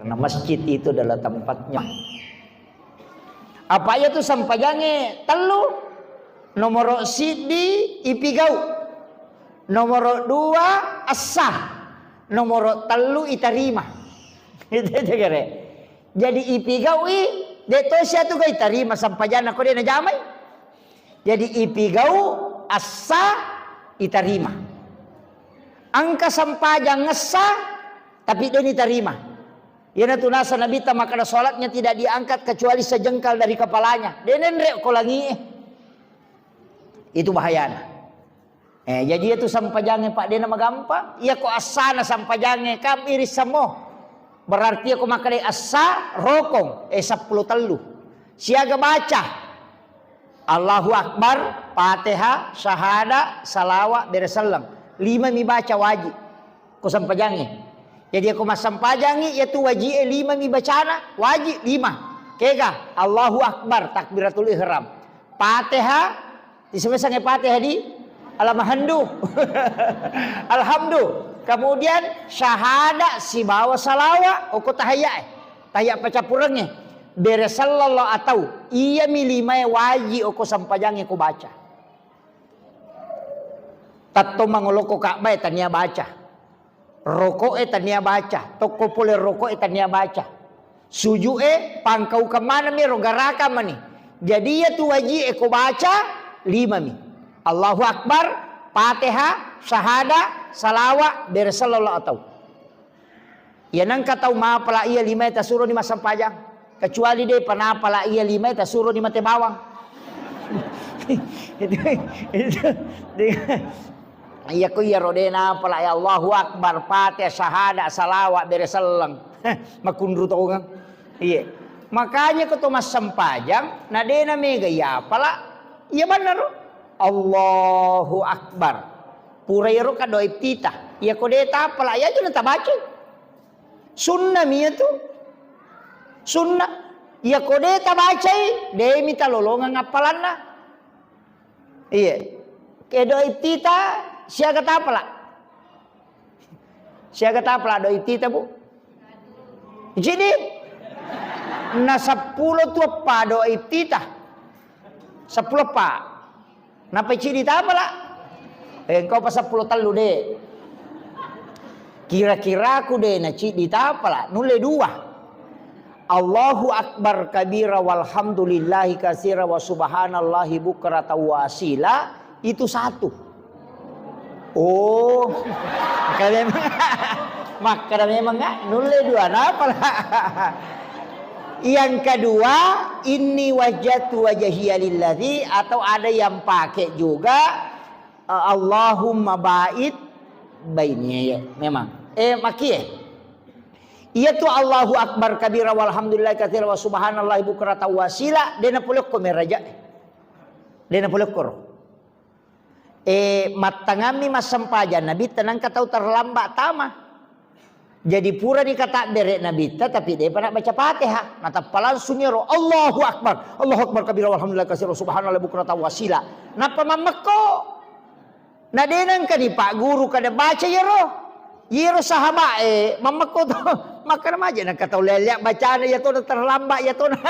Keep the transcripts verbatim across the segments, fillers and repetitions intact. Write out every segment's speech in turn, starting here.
Karena masjid itu adalah tempatnya. Apa iya tu sempajangnge tellu? Nomoro siddi ipigau. Nomoro dua essa. Nomoro tellu itarima. Itu aja kere. Jadi ipigaui, de to sia tu ga itarima sempajanna ko de najamai. Jadi ipigau essa itarima. Engka sempajang essa tapi de nitarima. Iyanatu nasa Nabitta makkeda, "Salatnya tidak diangkat kecuali sejengkal dari kepalanya." De nenre ko langie. Itu bahayana. Eh, jadi itu sempajangnge, Pak, de namagampang. Iya ko essana sempajangnge, kam iris semmo. Berarti iya ko makkeda essa rokong, eh, seppulo tellu. Siaga baca. Allahu Akbar, Fatihah, syahada, salawa, bere selleng. Lima mi baca wajib. Ko sempajangnge. Jadi ko massempajangngi, iya tu wajie lima mi bacana, wajib lima. Kega, Allahu Akbar, takbiratul ihram. Fatihah, disemesangnge Fatihah di Alamahandu. Alhamdu. Kemudian syahada sibawa salawa, oko tahiyyae. Tahiyya pacappurengnge. Bere sallallahu atau. Iya mi limae waji oko sempajangnge ko baca. Tatto mangoloko Ka'bae tania baca. Roko'e tania baca. Tokko pole roko'e tania baca. Suju'e pangkaukeng maneng mi ro garaka mani. Jadi iya tu waji'e ko baca lima mi. Allahu Akbar, Fatihah, syahada, salawa, bere sallallahu atau. Iya nengka tau mapala iya limae tasuroni massempajang. Kecuali depa napala iya limae tasuroni mate bawang. Itu, itu, iya ko iyaro de napala ya Allahu Akbar, Fatihah, syahada, salawa, bere selleng. Makunru tongeng. Iya. Makanya ko to massempajang, na de na mega iya pala, iya bannaro. Allahu Akbar. Pura iyaro ka doa iftitah. Iya ko de tapala, iya aja na tabaca. Sunnah mi iya tu. Sunnah. Iya ko de tabacai, de mi talolongeng appalanna. Iya. Ke doa iftitah, siaga tapala. Siaga tapala doa iftitah, Bu? Jadi, na seppulo tu eppa doa iftitah. Seppulo eppa. Napa ciddi tapala? Eh, engkau pa seppulo tellu de. Kira-kira ku de na ciddi tapala, nulle dua. Allahu Akbar kabira walhamdulillahi katsira wa subhanallahi bukratan wa asila, itu satu. Oh, makkeda memang, makkeda memang, ah, nulle dua napa? Yang kedua, inni wajjahtu wajhiya lilladzi, atau ada yang pakai juga, eh, Allahumma ba'id baini, ya, memang. Eh, makie. Iya tu Allahu Akbar kabira walhamdulillah katsira wa subhanallahi bukratan wa asila, dena polokko meraja. Dena polokko ro. Eh, mattangammi massempajang Nabitta, nengka tau terlambat tama. Jadi purani katabbere Nabitta, tapi depa nabbaca Fatihah. Natappa langsung ero, "Allahu Akbar, Allahu Akbar kabira walhamdulillah katsira subhanallah bukratan wasila." Nappa mammekko. Na de nengka dipagguru kada baca iyaro. Iyaro sahabat e mammekko to. Makkeda maja nengka tau lelleang bacana iya tona terlambat iya tona.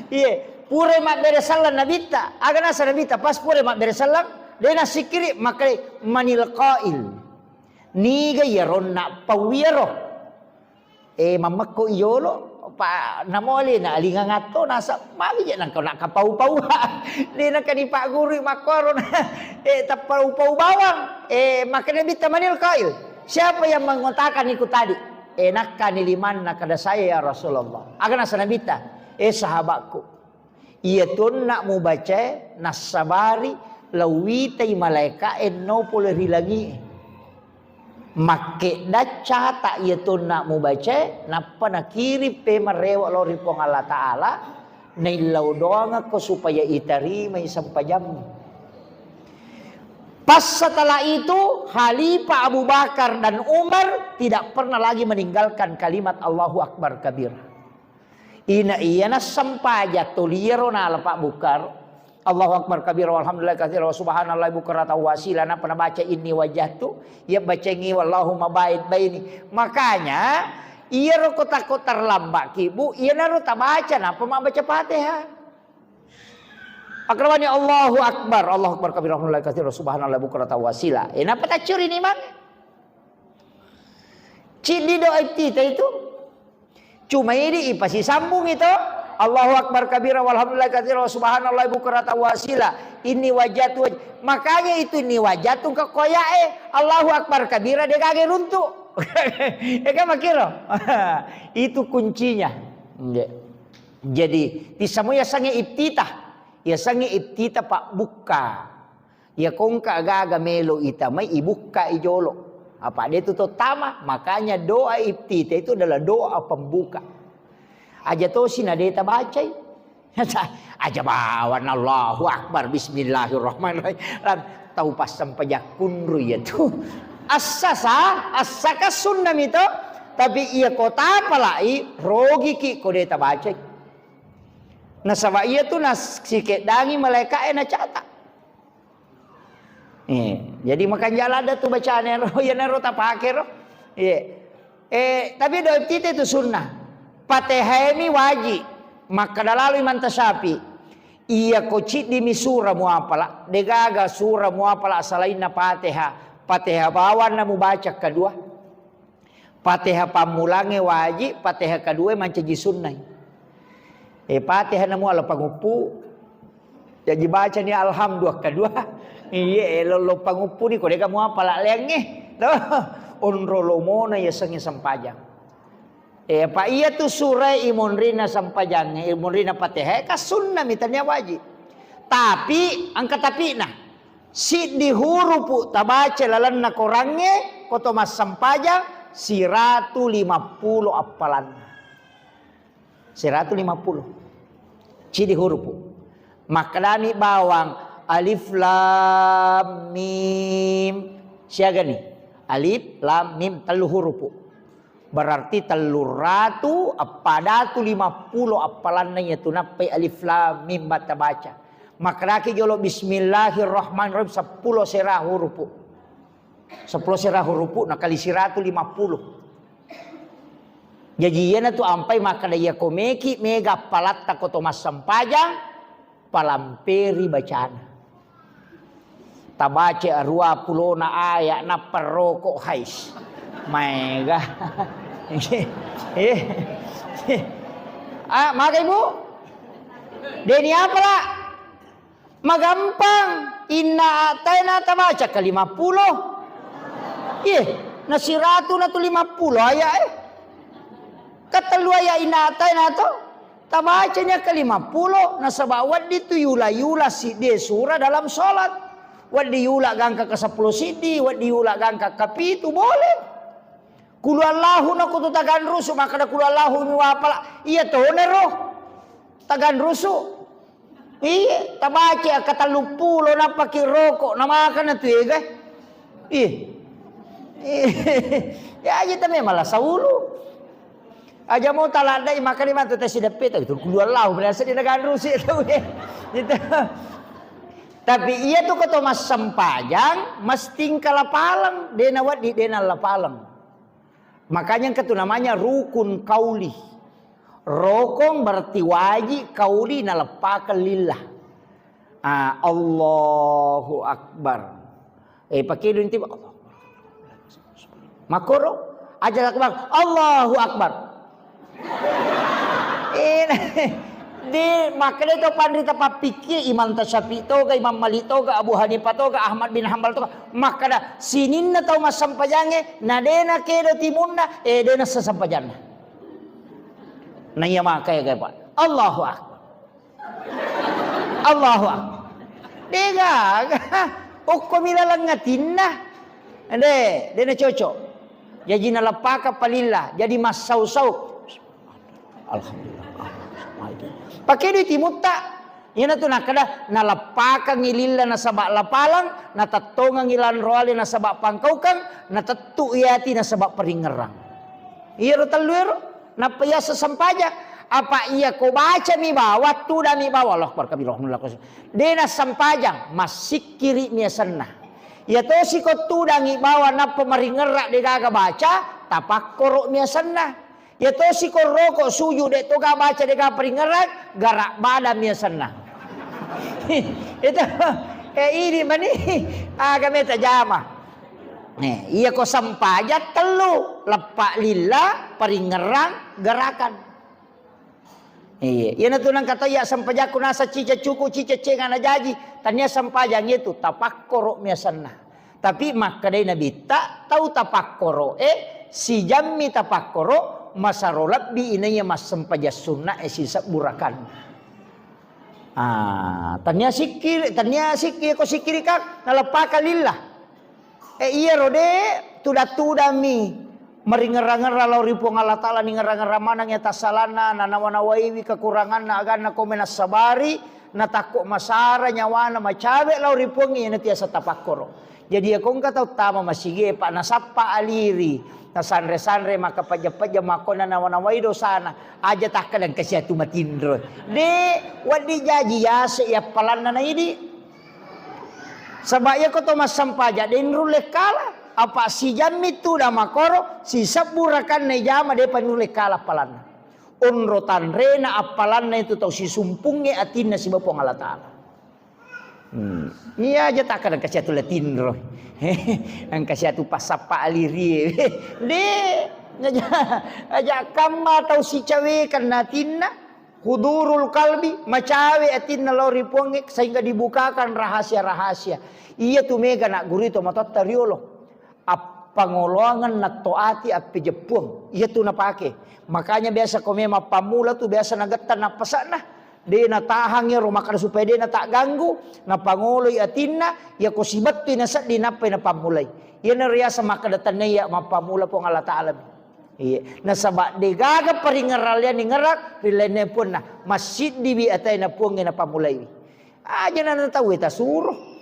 Iye, pura mabbere sallang Nabitta. Aga nasa Nabitta pas pura mabbere sallang, de nassikkiri, makkeda manil qail. Niga iyaro napau iyaro. Eh, mammekko iyolo, pa namole na alingang atto nasa magi je nengka nakapau-pau. De nengka dipagguru makkoro. Eh, tappau-pau bawang. Eh, makkeda Nabitta manil qail. Siapa yang mengatakan itu tadi? Eh, nakkani limanna kada saya ya Rasulullah. Aga nasa Nabitta? Eh, sahabatku. Iya tonna mubacae nassabari lauwitai malaeka'e no pole ri langi'e. Makkedda cata iya tonna mubacae, nappa nakiring pemeng rewe lao ri Puang Allah Ta'ala, naillau doangekko supaya itarimai sempajammu. Pas setelah itu, Khalifah Abu Bakar dan Umar tidak pernah lagi meninggalkan kalimat Allahu Akbar kabir. Ina iya nassempajang toliaro nala pabbukkaro. Allahu Akbar kabira walhamdulillah katsira wa subhanallahi bukratan wa asila, nappa nabaca inni wajjahtu, iya bacengngi Allahumma ba'id baini. Makanya Iyaro ko tako terlambat ki, Bu, iyanaro tabaca, napa mabbaca Fatihah. Akrawani Allahu Akbar, Allahu Akbar kabira, Alhamdulillah katsira, subhanallah bukratan wasila. Eh, napa taccuri ni mang? Ciddi doa iftitah itu. Cuma idi ipasisambung itu. Allahu Akbar kabira, walhamdulillah katsira, subhanallah bukratan wasila. Ini wajatu waj-, makanya itu ini wajatu ke koyae. Allahu Akbar kabira, de gaga runtu. Eka makiro. Itu kuncinya. Nggih. Jadi, tisamo yasengnge iftitah. Yasengnge iftitah pabbukka. Iya kongka gaga melo itamai, ibukka i jolo. Apa de tu tottama, makanya doa iftitah itu adalah doa pembuka. Aja tosi na de tabacai. Aja bawan Allahu Akbar, Bismillahirrahmanirrahim. Lan tau passempajang kunru iya tu. Assa sa, assa ka sunna mi to. Tapi iya ko tapalai, rogiki ko de tabacai. Nasaba iya tu nas-, sikeddangi malaika'e nacata. Eh, jadi makanja ladda tu bacana ro, iyanaro tapake ro. Iya. Eh, tapi doa iftitah itu sunnah. Fatihah mi wajib. Makkeda lalo Imam Syafi'i, iya ko ciddi mi sura muapala, degaga sura muapala salainna Fatihah. Fatihah bawanna mubaca kedua. Fatihah pammulangnge wajib, Fatihah kedua mancaji sunnai. Eh, Fatihah na muala panguppu, jaji bacani Alhamdulillah kedua. Iye, eh, lollo panguppu ni, ko dega muapala leangnge. Loh, onro lomona yasengnge sempajang. Eh, apa iya tu surai imonrina sempajangnge, imonrina Fatihah, ka sunnah mi, tania wajib. Tapi, angka tapina. Siddi hurupu tabaca lalenna korangnge, ko to massempajang, siratu limappulo appalanna. Siratu limappulo. Siddi hurupu. Makkedani bawang, alif lam mim. Siagani? Alif lam mim, tellu hurupu. Berarti telluratu eppadatu limappulo appalanna iya tu nappai alif lam mim bata baca. Makkedaki jolo bismillahirrahmanirrahim seppulo sera hurupu. Seppulo sera hurupu nakali siratu limappulo. Jaji iyana tu ampai makkeda iya ko meki mega appalatta ko to massempajang, palamperi bacana. Tabaca arua pulona aya nappa roko hais. Maega. Eh. Ah, maka Ibu? Deni apa la? Magampang. Inna a'taina tabaca ke lima puluh. Iye, na siratu na tu lima puluh aya eh. Ketellu aya inna a'taina to. Tabacanya ke lima puluh, nasaba wedding tu yula-yula siddi sura dalam salat. Wedding yula gangka ke sepuluh siddi, wedding yula gangka ke pitu, boleh. Kulu Allahu na kutu taganrusu, makkeda kulu Allahu mi wapala. Iya tonero. Taganrusu. Iya, tabaca ke telluppulo, nappa ki roko, namakana tu ega. Iya. Iya. Ya aja tame malah saulu. Aja mau taladdai, makani matu tasideppe tau, itu kulu Allahu, biasa dia naganrusi tau, eh. Gitu. Tapi iya tu ko to massempajang, mesti engka lapaleng, dena wedding, dena lapaleng. Makanya engka tu namanya rukun kauli. Rokong berarti wajib, kauli naleppakeng lillah. Ah, Allahu Akbar. Eh, pakedo inti, Allahu Akbar. Makoro, aja Akbar, Allahu Akbar. Eh, di, makkeda to panrita pappikki, Imam Tasyafi toga, Imam Malik toga, Abu Hanifah toga, Ahmad bin Hambal toga. Makkeda sininna tau massempajangnge, na dena kedo timunna, eh, dena sesempajanna. Na iya maka ya, Pak. Allahu Akbar. Allahu Akbar. Degaga. Okko mi laleng atinna. De, dena cocok. Jaji naleppaka palilla. Jadi massau-sau. Alhamdulillah. Pakedo timutta. Iyana tu nakkeda, naleppakangngi lilla nasaba lapaleng, natettongengngi lanro ale nasaba pangkaukeng, natettu iyati nasaba paringngerang. Iyaro tellu ero. Nappa yaseng sempajang. Apa iya ko bacami bawang, tudami bawang, Allahu Akbar kabira, Alhamdulillah. De nassempajang, massikkiri mi asenna. Iya tosi ko tudangi bawang nappa maringerra degaga baca, tapakkoro mi asenna. Iya tosi ko roko suju, de' toga baca, de'ga paringerang, gara' badami asenna. Itu, eh, idi mani, aga meta jama. Eh, iya ko sempajang tellu, leppa lilla, paringerang, gerakan. Iya, iyanatu nengka tau iya sempajakku nasa cica cuku, cica cenga na jaji, tania sempajang itu tapakkoro mi asenna. Tapi makkedai Nabitta, tau tapakkoro'e, sijammi tapakkoro, masaro lebbi inaiya massempajang sunna'e sisebbu rakanna. Ah, tania sikki, tania sikki ko sikkiri kan, naleppaka lillah. Eh, iyaro de' tudang-tudammi maringerra-ngerra lao ri Puang Allah Taala, ningerra-ngerra maneng iya tassalanna, nanawa-nawaiwi kekuranganna, aganna kome nassabari, natakko masara nyawana, macawe lao ri Puang, iyanatu yaseng tapakkoro. Jadi, iya ko engka tau tama masigie, Pak, nasappa aliri, nasanre-sanre, makkapejja-pejja, makkona nawa-nawai dosana, aja takkeda engka siatu matinro. De', wedding jaji yase' yappalanna naidi. Saba' iya ko to massempajang, de' nulle kala, apa sijammi tudang makkoro, sisebbu rakanna ijama, de'pa nulle kala appalanna. Onro tanrena appalanna itu tau sisumpungnge atinna sibawa Puang Allah Taala. Hmm. Iya aja takkeda engka siatu latinro. Engka siatu passappa alirie. De', aja, aja kamma tau sicawekang atinna, hudurul kalbi, macawe atinna lao ri Puangnge sehingga dibukakan rahasia-rahasia. Iya tu mega na guru to matotta riolo. Appangoloangeng nattoati appejeppuang. Iya tu napake. Makanya biasa ko memang pammula tu biasa nagetta nappasa'na. De' natahang iyaro makkeda supaya de' natagganggu, napangoloi atinna, iya ko sibettui nasedding nappai napammulai. Iyana riaseng makkeda tennaiya mappammula Puang Allah Taala. Iya. Nasaba' de' gaga paringerrang liani ngerang ri lainna puanna. Massiddiwi ataena Puangnge napammulaiwi. Aja na tauwe tasuro.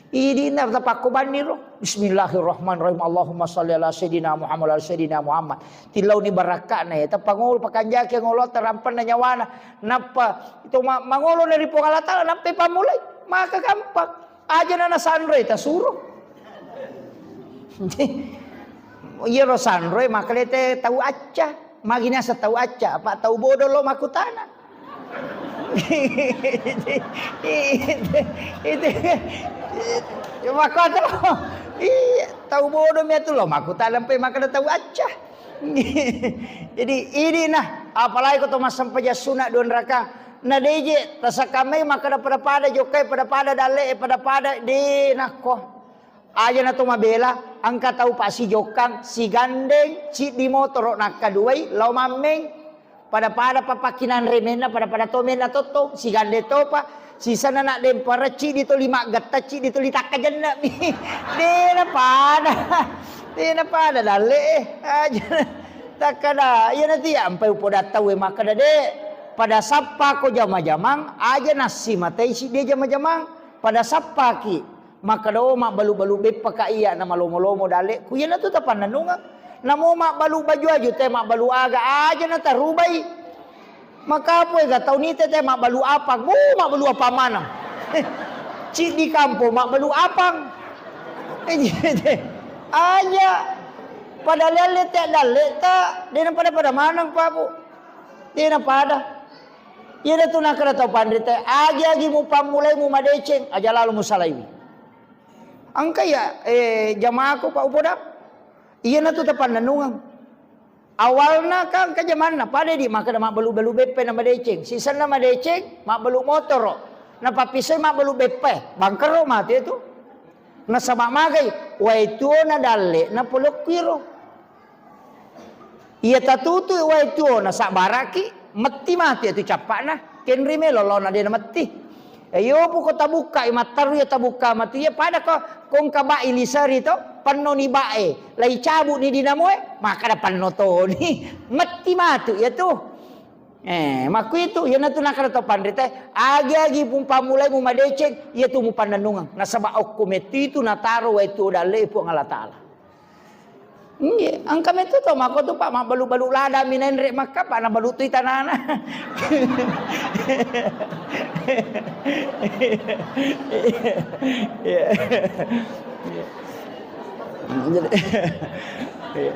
Idina tapakko banniro. Bismillahirrahmanirrahim. Allahumma salli ala sayyidina Muhammad, ala sayyidina Muhammad. Tilauni barakka'na ya. Tapangolo pakanjaki ngolo tarampanna nyawana. Nappa itu ma-, mangolo na ri Puang Allah Taala, nappai pammulai. Maka gampang. Aja na nasanroi tasuro. Iyaro sanroi makkalete tau acca. Magi naseng tau acca, apa tau bodo lo makkutana. Itu, itu, itu, makkoto. Iya, tau bodo mi atu lo makkutana, mpai makkeda tau acca. Jadi, idi nah, apalagi ko to massempajang sunat dua rakaat. Na deje, tasakkamai makkeda pada-pada jokkai, pada-pada dalle, pada-pada de nakko. Aja na to mabela, engka tau pasijokkang, sigandeng, ciddi motoro nakkaduai, lao mammeng, pada-pada papakkinanre menna, pada-pada to menna tottong, sigandeng topa, sisenna nak dempara, ciddi toli maggetta, ciddi toli takkajenna mi. De na pada, de na pada dalle, eh. Aja na, takkada, iya nanti ya, ampai upoda tau, eh, makkada, de, pada sappa ko jama-jamang, aja nassi matai si de jama-jamang, pada sappaki. Makkeda, "Oh, mabbalu-balu beppa ka iya na malomo-lomo dalle'ku." Iyanatu tapannennungeng. Namo mabbalu baju-aju te, mabbalu aga aja na tarubai. Makapoe ga tau nite te mabbalu apang. Bu, mabbalu apang maneng. Ciddi kampo mabbalu apang. Aja. Pada lalle te dalle ta, de na pada-pada maneng, Pak, Bu. De na pada. Iyanatu nakkeda tau panrita, agi-agi mupammulai mumadeceng, aja lalo musalaiwi. Engka iya, eh, jamaahku, Pak, upoda. Iyanatu tapannennungeng. Awalna kan engka jamanna, pada di makkeda mabbalu-balu beppe na madeceng. Sisenna madeceng, mabbalu motoro. Napappisai mabbalu beppe, bangkero mate tu. Nasaba magai, wae tuo na dalle, na polokku iro. Iya tatutu wae tuo nasabbaraki, metti matu iya tu cappa'na, kenri melo laona de na metti. Iyo puko tabukka i matteru iya tabukka matu iya pada ko kongka ba'i liseri to, pennoni ba'e, lai cabu ni dinamoe, makkada penno toni, metti matu iya tu. Eh, makkuitu, iyanatu nakkada to panrita, agi-agi mupammulai mumadeceng, iya tu mupannennungeng. Nasaba okko metti tu nataro wae tuo dalle Puang Allah Taala. Iya, engka metto to makko tu, Pak, mabbalu-balu lada mi naenre makka, Pak, nabalu tu tanana. Iya. Iya. Jadi, iya.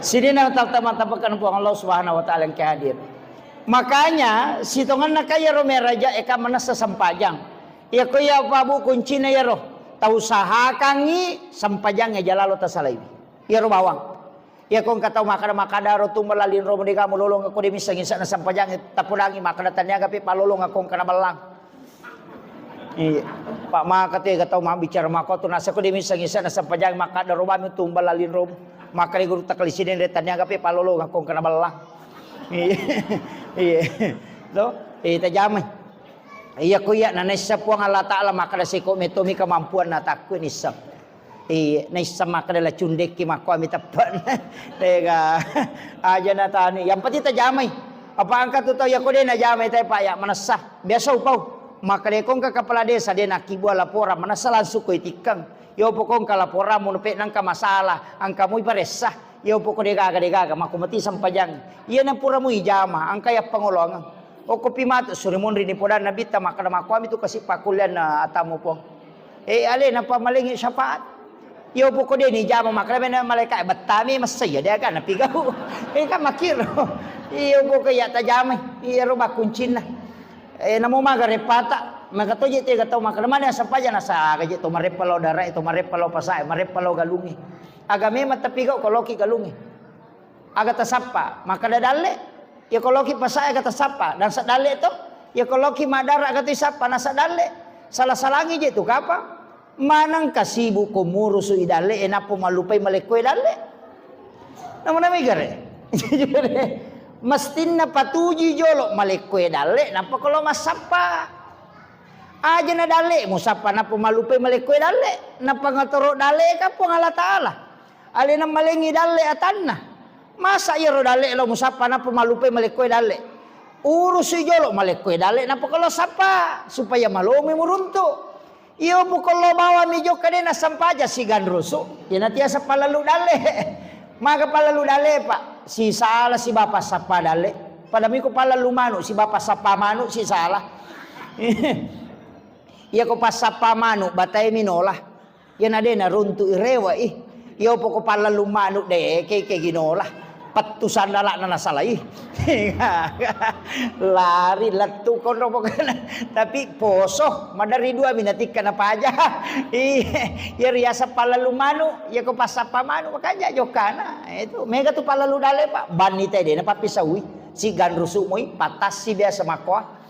Sidina tau-tau matapakan Puang Allah Subhanahu wa Ta'ala yang hadir. Makanya, sitongenna kaya ro meraja eka manessa sempajang. Iya ko iya pabu kuncina iya ro. Tau sahakangi sempajang ya jalalo tasalaiwi. Iya ro bawang. Iya ko engka tau makada-makada ro tumba lalinro mendega mulolong ko de misseng isa na sempajang tapodangi makada taniaga pe palolong ko engka na bellang. Iya. Pak maka tu ega tau mabbicara mako tu nasa ko de misseng isa na sempajang makada ro bami tumba lalinro. Maka de guru takali siden re taniaga pe palolong ko engka na bellang. Iya. Iya. To, eh tajamai. Iya ko iya na naissa Puang Allah Ta'ala makkada seko metomi kemampuan na takku nisseng. Iya, naissa makkada la cundekki makkuami teppe'na. Tega. Aja na tani. Yang penting tajamai. Apa engka tu tau iya ko de najamai tai Pak ya manessa. Biasa upau. Makkada ko engka kepala desa de nakkibua laporan manessa langsung ko itikkeng. Yo pokok engka laporan mun pe nangka masalah, engka mui paressa. Yo pokok de gaga de gaga makku mati sempajang. Iya na pura mui jama, engka ya pangoloangeng. Okkopi matu suri monri ni podanna Nabitta makkada makkuami tu kasi pakkullianna atamu Puang. Eh, ale napa malengi syafaat. Iyo poko de ni jama makkada mena malaika bettami messa iya de aga napigau. Eh, kan makkiro. Iyo poko iya tajamai. Iya ro bakkuncinna. Eh, namo maga repata. Maka toje tega tau makkada mane asappaja nasa aga je to mareppa lao dara, to mareppa lao pasa, mareppa lao galungi. Aga memang tapigau ko loki galungi. Aga tasappa, makkada dalle. Iya ko loki pasae aga tasappa, dan sadalle to. Iya ko loki madara aga tu isappa, na sadalle. Salah-salangi je tu kapang. Maneng kasibu ko murusu i dalle, e nappo mallupai malekko e dalle. Nama-nama igare. Mestinna patuju jolo malekko e dalle, nappa ko lo massappa. Aja na dalle, musappa nappo mallupai malekko e dalle. Nappa ngatoro dalle ka Puang Allah Ta'ala. Alena malengi dalle atanna. Masa iyaro dalle lo musappa nappa mallupai malekkoe dalle? Urusi jolo malekkoe dalle nappa kalo sappa supaya malomi muruntu. Iyo pukolo bawami jokka de nasampaja siganrusu. Iyana tiasa pallalu dalle. Maga pallalu dalle, Pak? Sisala siba passappa dalle. Pada miko pallalu manu siba passappa manu sisala. Iya ko passappa manu batae minola. Iyana de naruntu'i rewe'i. Iyo poko pallalu manu de ke ke ginola. Pettu sandala'na nasalai. Lari lettu konro pokokna. Tapi poso madari dua minatikka napaja. Iya, iya riasa pallalu manu, iya ko passappa manu makanja jokkana. Itu mega tu pallalu dalle, Pak. Banni te de napappisaui. Siganrusu moi patassi biasa makkoa.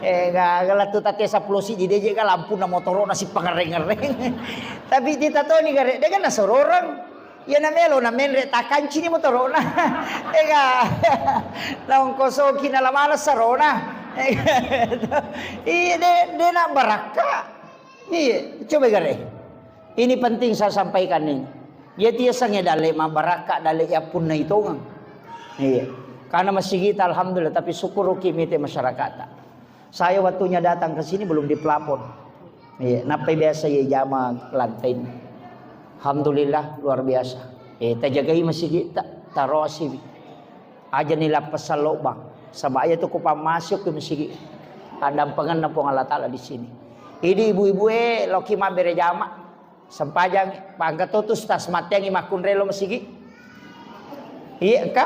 Eh, gaga lettu tatte seppulo siddi de je ga lampuna motoro'na sipangerreng-ngerreng. Tapi tita toni gare de ga nasororeng. Iya na melo na menre takancini motoro'na. Eh, ga. Naongkosoki na lamala sarona. Eh, ga. Iya de de na barakka. Iya, coba gare. Ini penting saya sampaikan ini. Jadi yasengnge dalle mabbarakka, dalle yappunna itongeng. Iya. Karena masigita alhamdulillah, tapi syukuruki mite masyarakatta. Saya waktunya datang ke sini belum dipelapor. Iya, nappai biasa ya jama lantai. Alhamdulillah luar biasa. Eh, tajagai masigita, tarosi. Aja ni lappesan lobang. Saba iya tu ku pammasuk ke masigi. Addampengenna Puang Allah Ta'ala di sini. Idi ibu-ibu e loki mabbere jama. Sempajang pangka totus tas matteangi makkunrai lo masigi. Iya engka.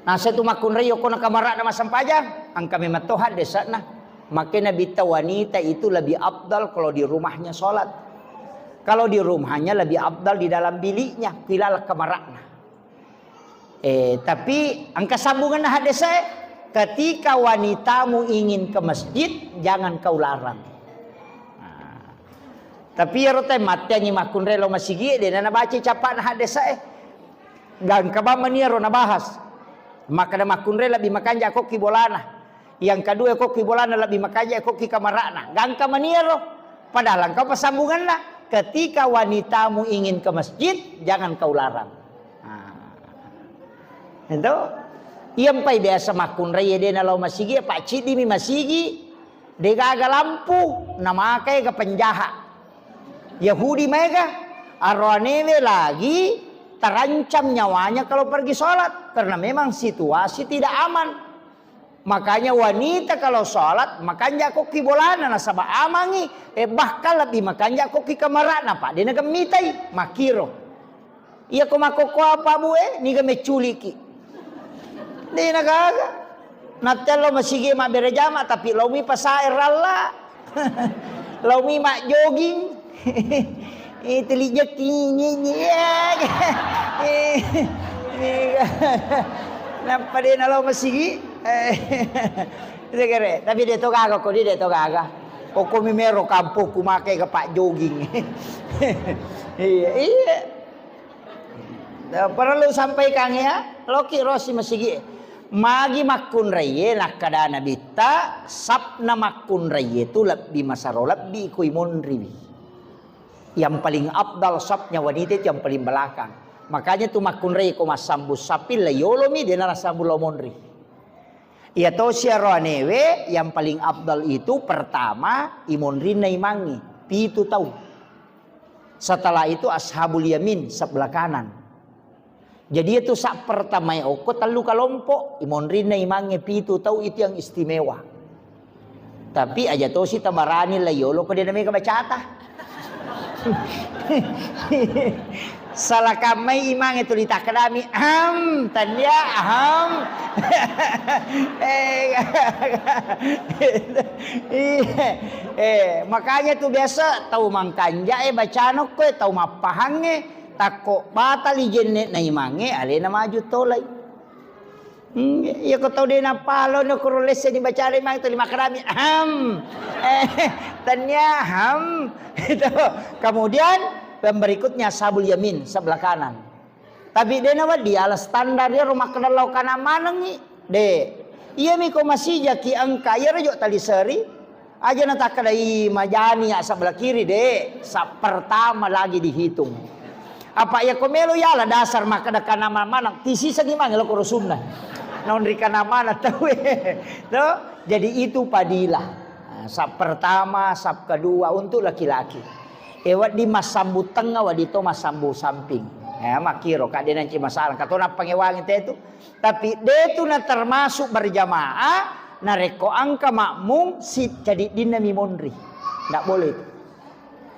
Nasa tu makkunrai yoko na kamarana masempajang. Engka memang to haddesana. Makanya Nabitta wanita itu lebih afdal kalau di rumahnya sholat. Kalau di rumahnya lebih afdal di dalam biliknya. Kilala kamarana. Eh, tapi engka sambunganna haddesae, ketika wanitamu ingin ke masjid, jangan kau larang. Nah, tapi iyaro tae matteangi makkunrai lao masigie, de na nabaca cappana haddesae. Gangka bang mani iyaro nabahas. Makkada makkunrai lebbi makanja kokki bolana. Yang kedua, kokki bolana lebbi makanja kokki kamarana. Gangka mani iyaro. Padahal engka passambunganna. Ketika wanitamu ingin ke masjid, jangan kau larang. Nah. Itu. Iya mpai biasa makkunrai de na lao masigi, apa ciddi mi masigi. De gaga lampu, na makai ga penjahat. Yahudi maega, aroanewe lagi terancam nyawanya kalau pergi sholat karena memang situasi tidak aman. Makanya wanita kalau sholat makanja kokki bolana nasaba amangi, eh, bahkan lebih makanja kokki kamarana, Pak. Dena gemmitai, makiro. Iya ko makkokkoe apa, Bu, e, niga mecculiki. De' nagaga. Nattello masigi mabbere jama, tapi laomi pasae ralla. Laomi majjoging. Eh, teli jekki, nyi, nyi, ya. Eh, eh, nappa de' nalao masigi. Eh, segere. Tapi de' to gaga, ko de' to gaga. Pokoknya mero kampokku make ke pak joging. Iya, iya. Nah, perlu sampaikan ya, loki rosi masigi. Magi makkunraie, nakkada Nabitta, sapna makkunraie tu lebbi masaro lebbi kui monriwi. Yang paling afdal sapnya wanita itu yang paling belakang. Makanya tu makkunrai ko massambu sappi la yolomi, de' nala sambu lao monri. Iya tosi aro anewe, yang paling afdal itu pertama imonrinna imangnge, pitu tau. Setelah itu ashabul yamin, sebelah kanan. Jadi itu sak pertama okko tellu kelompok, imonrinna imangnge pitu tau itu yang istimewa. Tapi aja tosi tabarani la yolo ko de' namega bacata. Salah kammai imangnge tuli takkedami, "Ahem, tania, ahem." Eh, iya. Eh, makanya tu biasa tau mangkanja e bacana ko e, tau mappahangnge, takko batali jenne na imangnge, alena maju tolai. Hmm, iya ko tau de' napalo no kuro lesse ni bacana imang tuli makkedami, "Ahem." Eh, tania, ahem. Itu. Kemudian yang berikutnya sabul yamin, sebelah kanan. Tapi de' nawedding ala standar iyaro makkeda lao kana manengngi. De'. Iyami ko masijaki engka, iyaro jo tali seri. Aja natakkedai majani ya sebelah kiri, de'. Sa pertama lagi dihitung. Apa iya ko melo yala dasar makkeda kana maneng, tisisengi mange lo koro sunna. Naonri kana maneng tau e. To? Jadi itu padilah. Nah, sap pertama, sap kedua untuk laki-laki. E, wedding massambu tengnga, wedding to massambu samping. Ya, makkiro, kak, de' nanci masalah. Kato nappangewangi te tu. Tapi de' tu na termasuk berjamaah, narekko engka makmum si cadiddinna mi monri. Ndak boleh itu.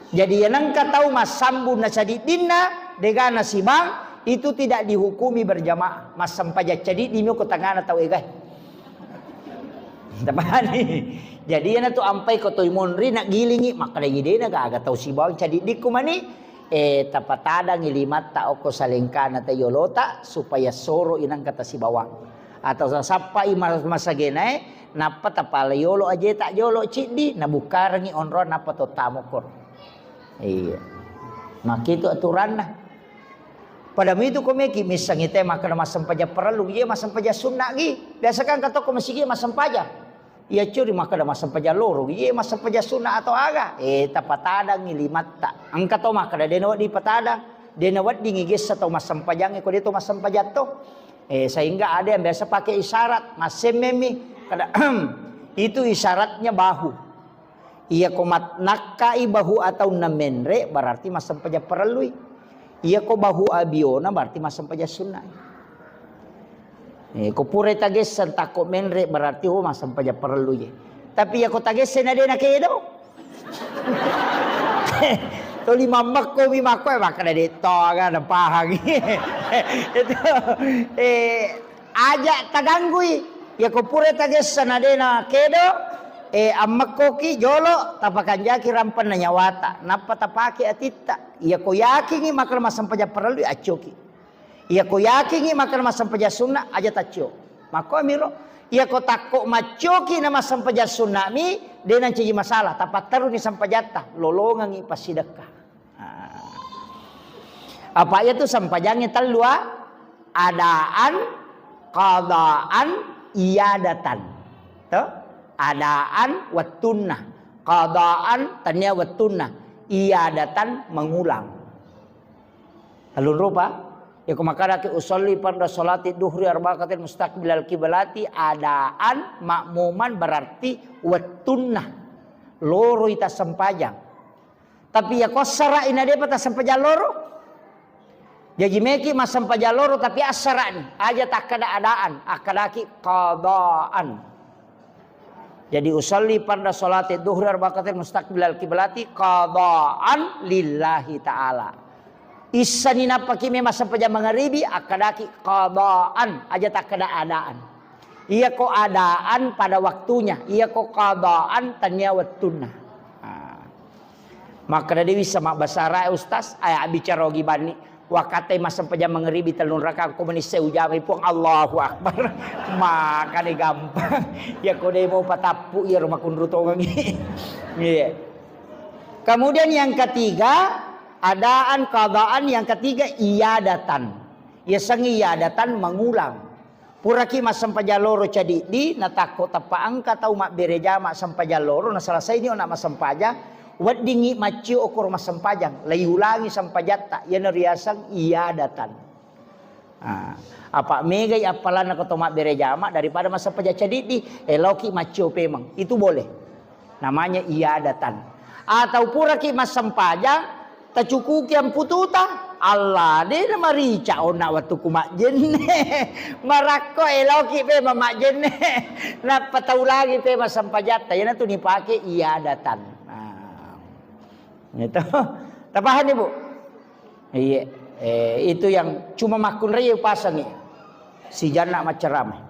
Jadi, yang engka tau massambu na cadiddinna, de' ga na simang, itu tidak dihukumi berjamaah. Massempajang cadiddi mi ko tengana tau egae. Tapahani. Jadi, iyana tu ampai ko toi monri, naggilingi, makkedangi de' na gaga tau sibawang cadiddikku mani, eh, tapatadangi limatta okko salengkana ta yolota, supaya soro inangka tasibawang. Atau sasappai mas-, masagenae, nappa tapala yolo ajeta jolo ciddi, nabukkarengi onroang, nappa to tamokko. Iya. Makkitu aturanna. Pada mitu ko meki missengi te makkeda massempajang parellu, iye massempajang sunna gi. Biasa kan katokko masigi massempajang. Iya curi makkeda massempajang loro, iye massempajang sunna atau aga. Eh, tapatadangi limatta. Engka to makkeda de' nawedding patadang, de' naweddingi gessa tau massempajangnge ko de' to massempajang to. Eh, sehingga ada yang biasa pakai isyarat, massemmemi. Kada, itu isyaratnya bahu. Iya ko mat-, nakkai bahu ataunna menre, berarti massempajang parellui. Iya ko bahu abiona, berarti massempajang sunna. Eh, ko pura tagessa takko menre, berarti, oh, massempajang parellu je. Tapi iya ko tagessa na de' nakedo. Toli mammekko mi makko, eh, makkeda de' to aga napahangi. Itu, eh, aja taganggui. Iya ko pura tagessa na de' nakedo, eh, ammekkoki jolo, tapakanjaki rampenna nyawata, nappa tapake atitta. Iya ko yakingi makkeda massempajang parellu, accoki. Iya ko yakingi makkeda massempajang sunna, aja taccio. Makko miro. Iya ko takko maccoki na massempajang sunna mi, de' nancaji masalah, tapatteruni sempajatta, lolongengi passidekka. Ah. Apa iya tu sempajangnge tellu, ah? Adaan, qadaan, iadatan. To? Adaan wettunna, qadaan tania wettunna, iadatan mengulang. Tellung rupa. Iya ko makkedaki usolli farda sholati duhri arba'akatin mustaqbilal kiblati adaan makmuman, berarti wettunna loroi tassempajang. Tapi iya ko assara'i na de'pa tassempajang loro. Jaji meki massempajang loro tapi assara'ni. Aja takkeda adaan, akkedaki qadaan. Jadi usolli farda sholati duhri arba'akatin mustaqbilal kiblati qadaan lillahi ta'ala. Issani nappaki memang sempajang mangaribi, akkadaki qadaan, aja takkada adaan. Iyako adaan pada waktunya, iyako qadaan tania wettunna. Ah. Makkeda dewi sama basara, Ustaz, aya bicara ogi banni. Wakkatai massempajang mangaribi tellung rakaat, ko menissai ujamai Puang, Allahu Akbar. Makani gampang. Iyako de mau patappu, iyaro makunru tongengi. Iya. Kemudian yang ketiga, adaan, qadaan, yang ketiga iadatan. Yasengnge iadatan, mengulang. Puraki massempajang loro cadiddi, natakko tappa engka tau mabbere jama sempajang loro, nasalasaini ona massempajang, weddingngi maccio okoro massempajang, laiulangi sempajatta, iyana riaseng iadatan. Ah, apa megai appalanna ko to mabbere jama daripada massempajang cadiddi, eloki maccio pemeng. Itu boleh. Namanya iadatan. Atau puraki massempajang, tacukuki ampututa, Allah, de na marica onna wettuku majjenne. Marakko eloki pe mamajjenne. Nappa taulangi pe massempajatta, iyanatu nipake iadatan. Nah. Gitu. Tapahani, Bu? Iya. Eh, itu yang cuma makkunrai upasangi. Si Janna maccarama.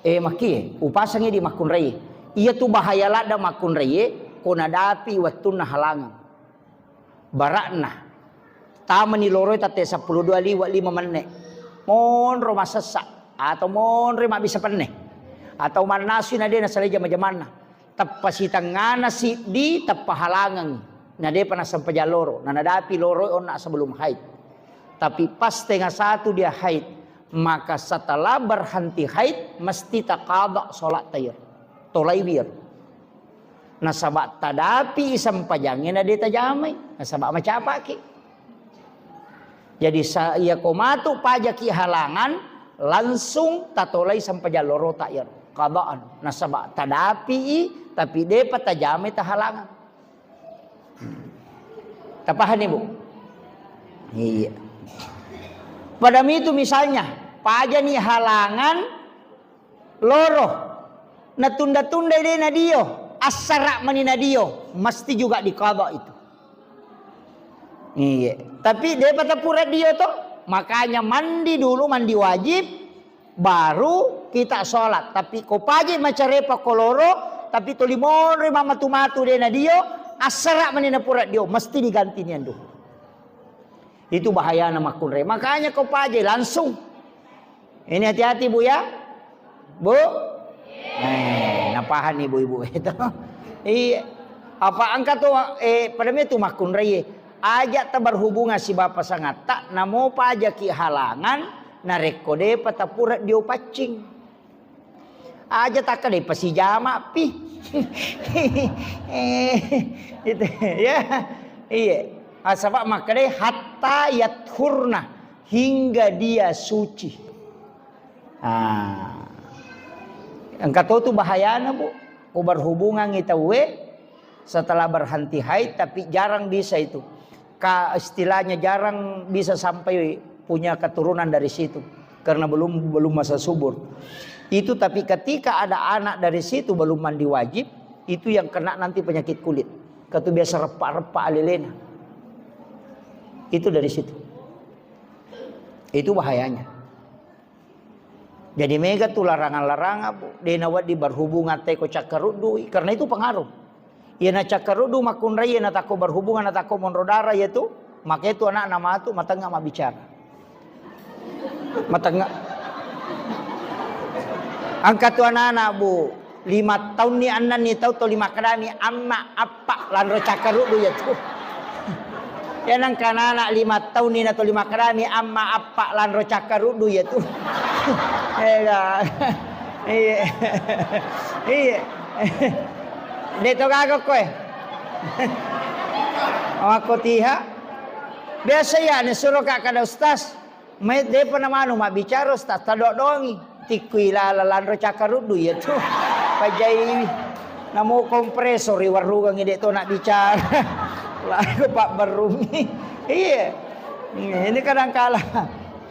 Eh, makkie, upasangi di makkunrai. Iya tu bahaya ladda makkunrai, ko nadapi wettunna halangang. Barakna. Tamani loroi tatte seppulo dua liwa lima menne. Monro masessa atau monro mabbissa penne. Atau mannasu na de nasalai jama-jamanna. Teppa sitengngana siddi, teppa halangang. Na depa nassempajang loro, na nadapi loroi onna sebelum haid. Tapi pas tengah satu dia haid, maka setelah berhenti haid, mesti taqadha salat tair. Tolai wir. Nasaba tadapi sempajangnge na de tajamai, nasaba macapaki. Jadi sa-, iya ko matu pajaki halangan, langsung tatolai sempajang lorota iyaro. Qadaan. Nasaba tadapi i, tapi depa tajamai tahalangan. Tapahani, Bu? Iya. Pada mitu misalnya, pajani halangan loro, natunda-tunda de nadio, assara mani nadio, mesti juga diqadha itu. Iya. Tapi depa tapura dio to, makanya mandi dulu, mandi wajib, baru kita sholat. Tapi ko paje macarepa ko loro, tapi toli monro mamatu-matu de nadio, assara mani napura dio, mesti diganti niandu. Itu bahayana makkunrai. Makanya ko paje langsung. Ini hati-hati, Bu, ya. Bu? Eh, napahani ibu-ibu itu. Iya. Apa engka tu, eh, pada mi tu makkunrai. Aja taberhubungan si bapa sangatta, namo pajaki halangan, narekko depa tapura dio paccing. Aja takka dei pasijama pi. Eh, gitu, ya. Iya. Ah, saba makkedai hatta yathurna, hingga dia suci. Ah. Engka to tu bahayana, Bu. Ko berhubungan i tauwe, setelah berhenti haid, tapi jarang bisa itu. Ka-, istilahnya jarang bisa sampai punya keturunan dari situ. Karena belum, belum masa subur. Itu, tapi ketika ada anak dari situ belum mandi wajib, itu yang kena nanti penyakit kulit. Katu biasa repa-repa alelena. Itu dari situ. Itu bahayanya. Jadi mega tu larangan-larangan, Bu. De nawedding berhubungan teko cakkaruddui, karena itu pengaruh. Iya na cakkaruddu makkunrai, iya na takko berhubungan, na takko monro darah, iya tu, maka itu anak na matu matengnga mabbicara. Matengnga. Engka tu anak-anak, Bu. Lima taunni annanni tau toli makkedami, "Amma, appa," lanro cakkaruddu iya tu. Iya nengka anak-anak lima taunni na toli makkedami, "Amma, appa," lanro cakkaruddu iya tu. Ega. Iya. Iya. De to gaga koe. Makko tiha. Biasa iya ne suro ka kada ustaz. Mai depa namanu mabbicara, Ustaz, tadodongi. Tikkui lala lanro cakkaruddu iya tu. Pajai namo kompresor i warrugang i de to nabbicara. Lalu Pak Berrumi. Iya. Ini kadangkala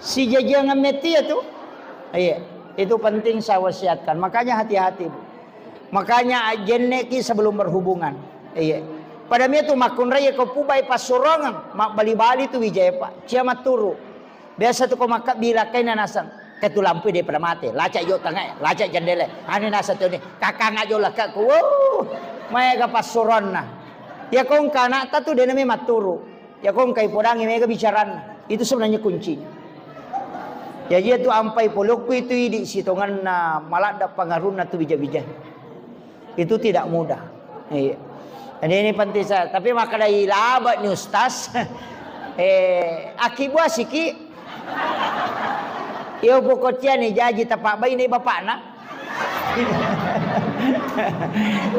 sijajiangan metti ya tu. Iya. Itu penting saya wasiatkan. Makanya hati-hati, Bu. Makanya jenneki sebelum berhubungan. Iya. Pada mia tu makkunrai ko pubai passurongeng, mabbali-bali tu wijai, Pak. Cia matturu. Biasa tu ko makkabbi lakkaina naseng, ke tu lampu de pada mate, lacak jo tengah, lacak jendela. Anu naseng tu ni, kakang aja lekka ku. Wuh, maega passuronna. Ya ko engka anakta tu dena me matturu. Ya ko engka ipodangi mega bicaranna. Itu sebenarnya kuncinya. Ya, iya tu ampai polokku itu idi sitonganna maladda pengaruhna tu bija-bija. Itu tidak mudah. Iya. Jadi ini penting saya. Tapi makkadai laba ni Ustaz. Eh, aki buah siki. Iyo pokoknya ni jaji tapak bayi ni bapakna.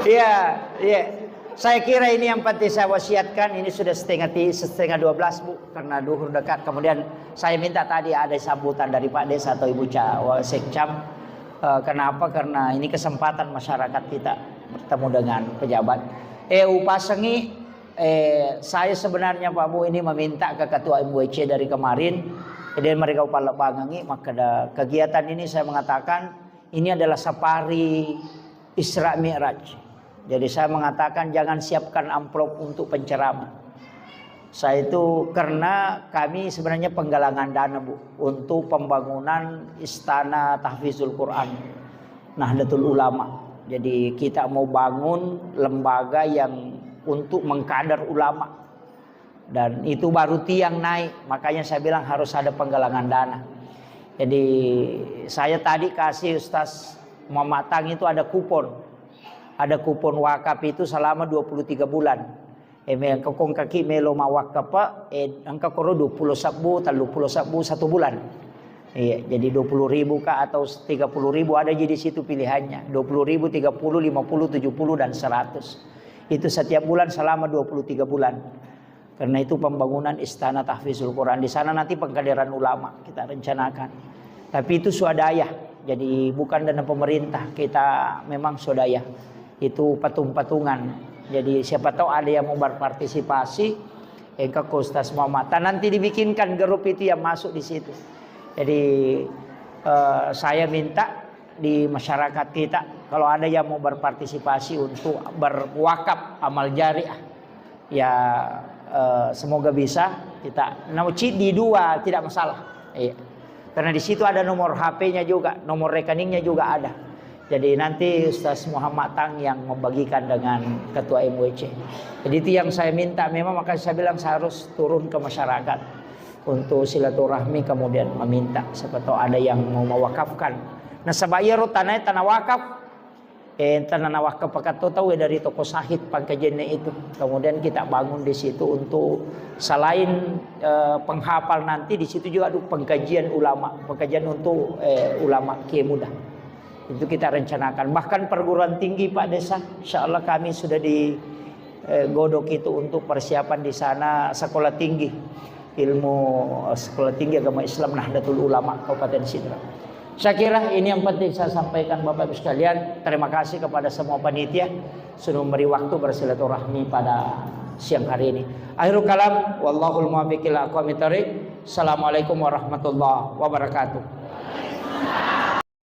Iya, iya. Saya kira ini yang penting saya wasiatkan. Ini sudah setengah ti-, setengah dua belas, Bu, karena duhur dekat. Kemudian saya minta tadi ada sambutan dari Pak Desa atau Ibu Ca-, Wa-, Sekcam. Eh, kenapa? Karena ini kesempatan masyarakat kita bertemu dengan pejabat. Eh, upasengi, eh, saya sebenarnya, Pak Bu, ini meminta ke Ketua M W C dari kemarin, dia mereka upalebbangengi, maka kegiatan ini saya mengatakan ini adalah safari Isra Mi'raj. Jadi saya mengatakan jangan siapkan amplop untuk penceramah. Saya itu karena kami sebenarnya penggalangan dana, Bu, untuk pembangunan Istana Tahfizul Quran Nahdlatul Ulama. Jadi kita mau bangun lembaga yang untuk mengkader ulama. Dan itu baru tiang naik, makanya saya bilang harus ada penggalangan dana. Jadi saya tadi kasih Ustaz Muhammad Tang itu ada kupon. Ada kupon wakaf itu selama dua puluh tiga bulan. Eh, me-, engka ko engkaki melo mawakkape, eh, engka koro dua puluh sebbu, tellu puluh sebbu satu bulan. Iya, jadi dua puluh ribu kah atau tiga puluh ribu ada ji di situ pilihannya. Dua puluh ribu, tiga puluh, lima puluh, tujuh puluh, dan seratus. Itu setiap bulan selama dua puluh tiga bulan. Karena itu pembangunan Istana Tahfizul Quran. Di sana nanti pengkaderan ulama kita rencanakan. Tapi itu swadaya. Jadi bukan dana pemerintah. Kita memang swadaya. Itu patung-patungan. Jadi siapa tahu ada yang mau berpartisipasi, engka ko Ustaz Muhammad. Ta nanti dibikinkan grup itu yang masuk di situ. Jadi, eh, saya minta di masyarakat kita, kalau ada yang mau berpartisipasi untuk berwakaf amal jariah, ya, eh, semoga bisa kita, nah, ciddi dua tidak masalah. Iya. Karena di situ ada nomor H P-nya juga, nomor rekeningnya juga ada. Jadi nanti Ustaz Muhammad Tang yang membagikan dengan Ketua M W C. Jadi itu yang saya minta, memang makanya saya bilang saya harus turun ke masyarakat untuk silaturahmi, kemudian meminta siapa tahu ada yang mau mewakafkan. Nasaba iyaro tanae tana wakaf, eh, tana nawakaf pakatto tau dari toko Sahid Pangkajenne itu. Kemudian kita bangun di situ untuk selain, eh, penghafal, nanti di situ juga ada pengkajian ulama, pengkajian untuk, eh, ulama kiai muda. Itu kita rencanakan. Bahkan perguruan tinggi, Pak Desa, insya Allah kami sudah di, eh, godok itu untuk persiapan di sana sekolah tinggi ilmu, eh, sekolah tinggi agama Islam Nahdlatul Ulama Kabupaten Sidrap. Saya kira ini yang penting saya sampaikan, Bapak Ibu sekalian. Terima kasih kepada semua panitia sudah memberi waktu bersilaturahmi pada siang hari ini. Akhirul kalam, wallahul muwaffiq ila aqwamit thariq. Assalamualaikum warahmatullahi wabarakatuh.